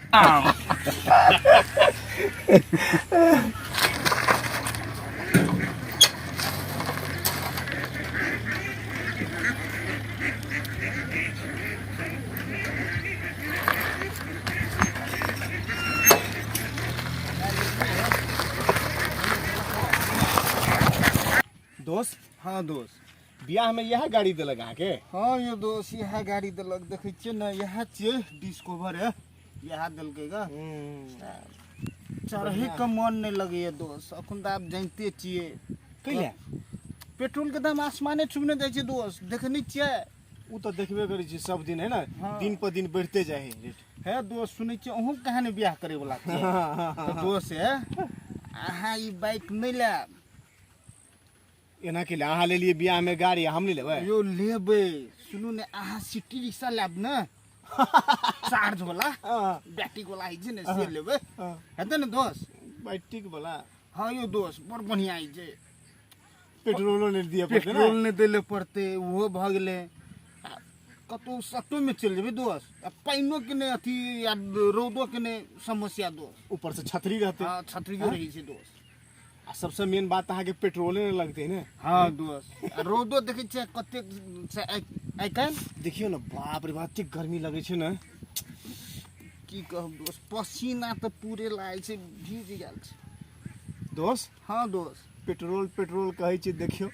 दोस्त। हाँ दोस्त। बियाह में इएह गाड़ी देलक अहाँके? हाँ यो दोस्त, इएह गाड़ी देलक। देखै छियै ने, इएह छियै डिस्कवर है, इएह देलकै गा। चढ़े के मन नहि लगैए दोस्त, अखन तऽ आब जानिते छियै। कैला? पेट्रोल के दाम आसमाने छुबने जाइ छै दोस्त, देखै नहि छियै? ओ तऽ देखबे करै छी सब दिन है ने। हाँ। दिन पर दिन बढ़ते जाइ है रेट। हे दोस्त, सुनै छियै अहूँ कहाँ ने बियाह करे वाला छियै? तऽ दोस्त हे, अहाँ ई बाइक नहि लेब। एना के अहाँ लेलियै बियाह में गाड़ी, हम नहि लेबै? यो लेबै, सुनू ने, अहाँ सिटी रिक्शा लेब ने, चार्ज वाला। हाँ। बैटरी वाला होइ छै ने, से लेबै। हाँ। हेतै ने दोस्त? बैट्रिक वाला? हाँ यो दोस्त, बड़ बढ़िआँ होइ छै। पेट्रोलो नहि दिअ पड़तै ने? पेट्रोल नहि दै लए पड़तै, ओहो भऽ गेलै। आ कतहु सटोमे चलि जेबै दोस्त, आ पानिओके नहि अथी या रौदोके नहि समस्या दोस्त। ऊपर से छतरी रहतै। हाँ, छतरियो रहै छै दोस्त। आ सबसे मेन बात अहाँके पेट्रोले नहि लगतै ने। हाँ दोस्त, आ रौदो देखै छियै कतेक छै आइ काल्हि। देखियौ ने, बाप रे बाप, एतेक गर्मी लगै छै ने। की कहब दोस्त, पसीना तऽ पूरे लागै छै, भीज गेल छै। दोस्त। हाँ दोस्त। पेट्रोल पेट्रोल कहै छै, देखियौ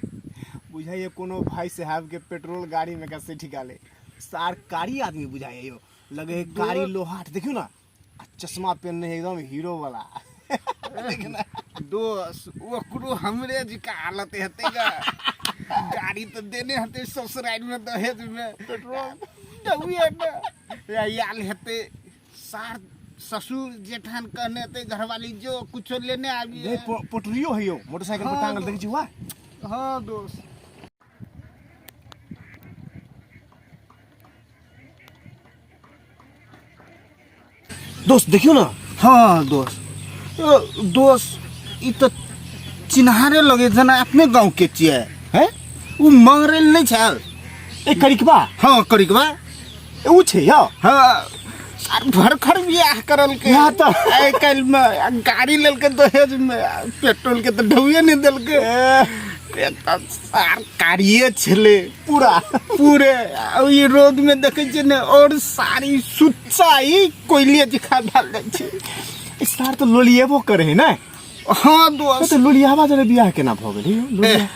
बुझाइए कोनो भाई साहब के पेट्रोल गाड़ी में कैसे ठिकाले सार कारी आदमी बुझाइए यौ, लगे है कारी लोहाट। देखियौ ना, आ चश्मा पहनने है एकदम हीरो वाला। दोस्त, ओकरो हमरे जकाँ हालत हेतै गा। गाड़ी तऽ देने हेतै ससुरारि में दहेज में, पेट्रोल दहुए ने आयल हेतै। सार ससुर जेठान कहने हेतै घरवाली जो कुछो लेने आबिए। नहीं, पोटरियो है यौ मोटरसाइकिल पर। हाँ, टांगल देखै छी वाह। हाँ दोस्त। दोस्त, देखियौ ना। हाँ दोस्त, ओ, दोस्त, ई तऽ चिन्हारे लगे जेना अपने गाँव के छियै। हैं? ओ मंगरेल नहि छल? ए करिकबा? हाँ, करिकबा। ए, उ छै यौ। हाँ, आर भरखर बियाह करलकै। इएह तऽ। आइ काल्हि मे आ गाड़ी लेलकै दहेज मे, आ पेट्रोल के तऽ ढौए नहि देलकै। एकटा सार कारिये छलै। पूरा। पूरे। आ ई रौद मे देखै छियै ने, और सारी सुच्चा ई कोयले जकाँ भेल जाइ छै। ई सार तऽ लोलिएबो करे है ने? हाँ दोस्त। तऽ लोलियाबा जरे बियाह केना भऽ गेलै यौ? लोलिया।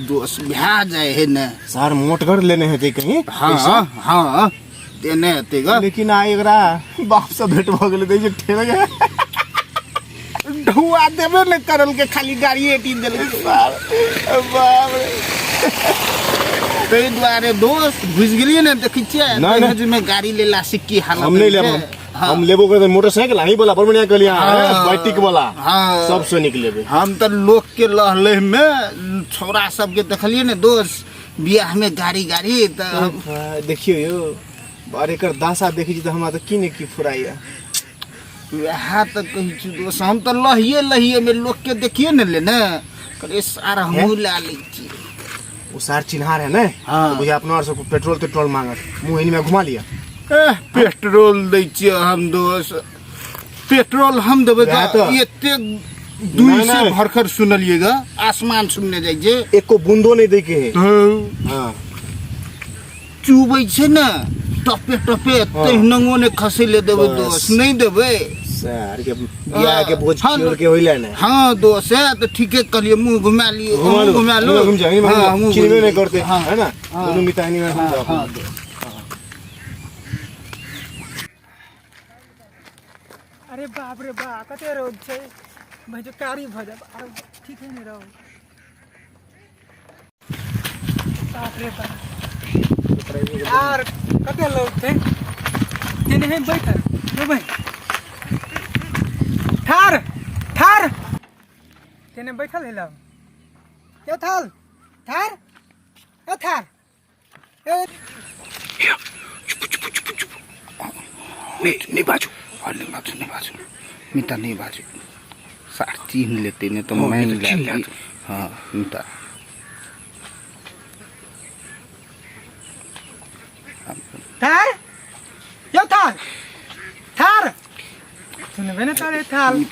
दोस्त, भए जाइ है ने। सार मोटगर लेने हेतै कहीं। हाँ। पैसा? हाँ, देने हेतै ग। लेकिन आइ एकरा बाप से भेंट भऽ गेलै, देखै छियै ठेल गेलै। ढुआ देबे ने करलकै, खाली गाड़ी एटी देलकै। बाप रे। ताहि दुआरे दोस्त, घुसि गेलियै ने, देखै छियै नहि, नहि। दहेज मे गाड़ी लेला से की हालत हम नहीं होइ लेब। छै। हम हाँ। हम लेबो करते मोटरसाइकिल अहीं वाला, बड़ बढ़िया कहलियै अहाँ, हाँ। बैटिक वाला। हाँ। सबसे नीक लेबै। हम तऽ लोक के लहले में छौड़ा सबके देखलियै ने दोस्त, बियाह में गाड़ी गाड़ी तऽ देखियौ यौ, अरे एकर दासा देखै छी तऽ हमरा तऽ की ने की फुराइया। वएह तऽ कहै छी दोस्त, हम तऽ लहिए लहिए में लोक के देखिए ने ले ने कहलियै सार हमहूँ लए लै छी। ओ सार चिन्हार है ने? हाँ। तो बुझा अपना और सब पेट्रोल तेट्रोल मांगत, मुँह एनी में घुमा लिया। एह, पेट्रोल दै छियै हम दोस्त, पेट्रोल हम देबै। वएह तऽ तऽ। एते दूर नहि, से नहि। भरखर सुनलियै ग, आसमान सुनने जाइ छै। एको बूंदो नहीं दै के है। हाँ। चुबै छै ने टपे टपे। हाँ। तहिनंगो ने खसै ले देबै। बस। दोस्त, नहि देबै। सार के बियाह के बोझ हाँ, खियोर के होइले ने। हाँ दोस्त, है तऽ ठीके कहलियै, मुँह घुमा लियौ। घुमा लो। घुमा लो। घुम जाओ, हाँ, हमहूँ चिन्हबे घुमि नहीं करते। हाँ। है ना? हाँ। दोनों मितानी में घुम हाँ, जाओ। हाँ दोस्त। अरे बाप रे बा, कते रौद छै भाई, जो कारी भऽ जाब। आरो ठीक है ने रौद? बाप रे बाप, आर कते लोग छै। तेने है बैठल यो भाई, ठार ठार तेने बैठल है लोग। यो थाल थार ए थार ए। नहीं नहीं बाजू, हाँ, नहीं बाजू, नहीं बाजू मिता, नहीं बाजू। सार चिन्ह लेते ने तो मैं ले। हाँ मिता। थार यो थार थार सुनबे ने करे थाल।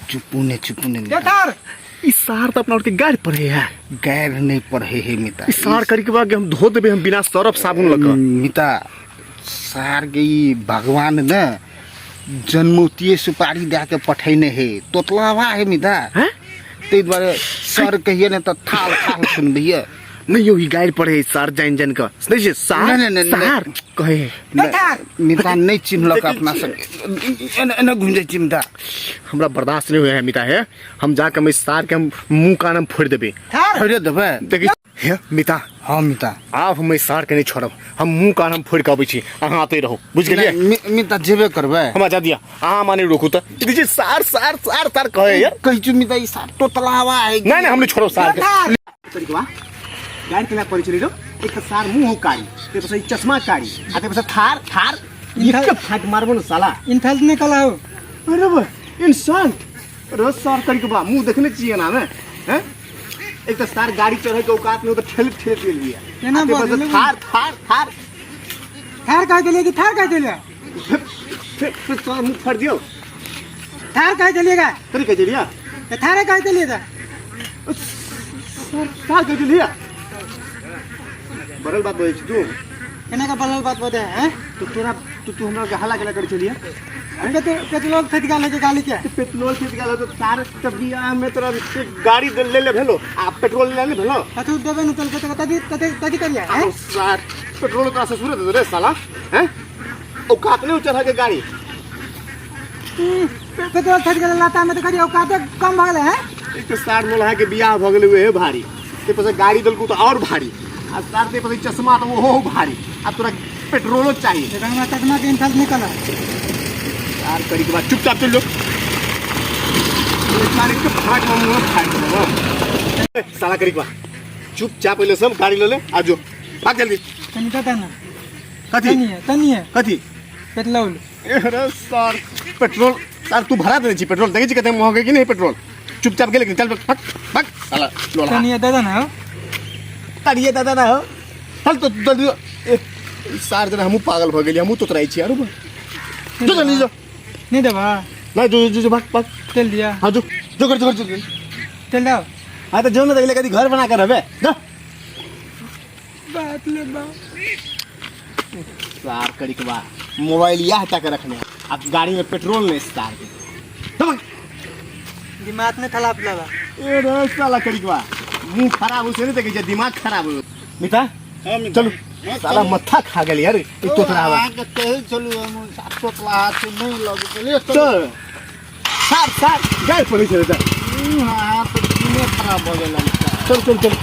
चुपू ने, चुपू ने। ये थार। ई सार तऽ अपना आरके गारि पढ़े है। गैर नहीं पढ़े हे मिता। ई सार करी के बाद हम धो देबे हम बिना सरफ साबुन लग। मिता, सार के ई भगवान ने जन्मौतिये सुपारी दए के पठैने हे, तोतलावा हे मिता। हैं? ताहि दुआरे सर कहिए ने तऽ थाल थाल सुनबैये। नहीं यो, ई गारि पढ़े है सार जान जान के नहीं छै सार। नहीं, नहीं, नहीं, सार कहे है। थार। मिता, नहीं चिन्हलक अपना सब, एना एना घुमि जाइ छी मिता। हमरा बर्दाश्त नहीं हुए है मिता, है हम जाके हम इस सार के हम मुंह कान हम फोड़ देबे। थार। छोड़ियो देबै। देखी हे मिता। हाँ मिता। आब हम एहि सार के नहीं छोड़ब, हम मुंह कान हम फोड़ के अबै छी, अहाँ आते रहू, बुझ गेलियै? नहीं, मिता जेबे करबै। हमरा जा दिया, अहाँ माने रोकू तऽ देखै छी सार सार सार सार कहै यार। कहै छी मिता, ई सार तोतलावा है। नहीं नहीं, हम नहीं छोड़ब सार के। थार। तरीकवा गाड़ी केना पड़ै छलै रो, एक तऽ सार मुंह हो कारी, ते पर चश्मा कारी, आ ते पर थार थार, एक फाट मारबो न साला। इन्फेल्ट निकल आओ। अरे बा इंसल्ट रो सार तरीकवा, मुंह देखने छियै ना में हैं? एक तऽ सार गाड़ी चढ़े के औकात नहीं, तो ठेल ठेल गेल बिया। केना आ ते पर से बजलै? थार थार थार। थार कह देलिए कि थार कह देलिए? फिर फिर तोरा मुंह फाड़ दियो। थार कह देलिएगा? तोरी कह दिया। तो थारे कह देलिए था। सर सार कह दिया, बरल बात बोलै छी तू। केना का बलल बात बोले हैं? तो तोरा तो तू हमरा के हल्ला केना करै छलियै? अरे तो पेट्रोल खरीद के लेके गाली के। पेट्रोल खरीद गेल तो तार त बियाह में तोरा गाड़ी ले ले भेलो आ पेट्रोल ले ले भेलो। कथू देबे न चलके तो तभी तभी तभी करिए हैं? आ सार पेट्रोल तोरा ससुरे दे रे साला हैं, औकात नहीं चढ़ा के गाड़ी। पेट्रोल खरीद के लाता में तो करिए औकात कम भऽ गेलै हैं? एक तो सार मोलहा के बियाह भऽ गेलै उहे भारी, ते पर से गाड़ी देलकू तो और भारी, आ सार ते पर से चश्मा तो ओहो भारी, आ तोरा पेट्रोलो चाहिए। देखा हमरा चश्मा के इन्फेल्ट निकल। यार करी के बाद चुपचाप चल लो, सारे के फाट में मुंह फाड़ देबो साला। करी के बाद चुपचाप पहले सब गाड़ी ले ले आ जो, भाग जल्दी। तनी दे ना। कथी? तनी है, तनी है। कथी? पेट्रोल। अरे सर पेट्रोल सार तू भरा देने छी पेट्रोल, देखै छी कते महग है कि नहीं पेट्रोल। चुपचाप गेले चल, भाग भाग साला लोला। तनी दे ना हो। तड़िए दादा ना हो, चल तो जल्दी। ए सार जना हमहूँ पागल भऽ गेलियै, हमहूँ तोतराइ छी। आरो जो जल्दी जो। नहीं देबा। नहीं, जो जो जो, भाग भाग। तेल दिया। हाँ जो जो कर जो कर जो। तेल दाओ। हाँ तो जो ना देखले कभी घर बना कर रहबे जो। बात ले बा। सार करी के बा मोबाइल यह हटा के रखने, अब गाड़ी में पेट्रोल नहीं सार के। दबा। दिमाग में खराब लगा। ए रे साला करी के बा मुंह खराब हो से नहीं देखै छै, दिमाग खराब हो। मिता चलू, साला मत्था खा गेल यार ई तोतरा बा। अहाँके कहै छलू हम तोतला छै नहि लग गेलै। चल सार सार गाय पड़ै छै तऽ। अहाँ तऽ दिने खराब भऽ गेल। चल चल चल।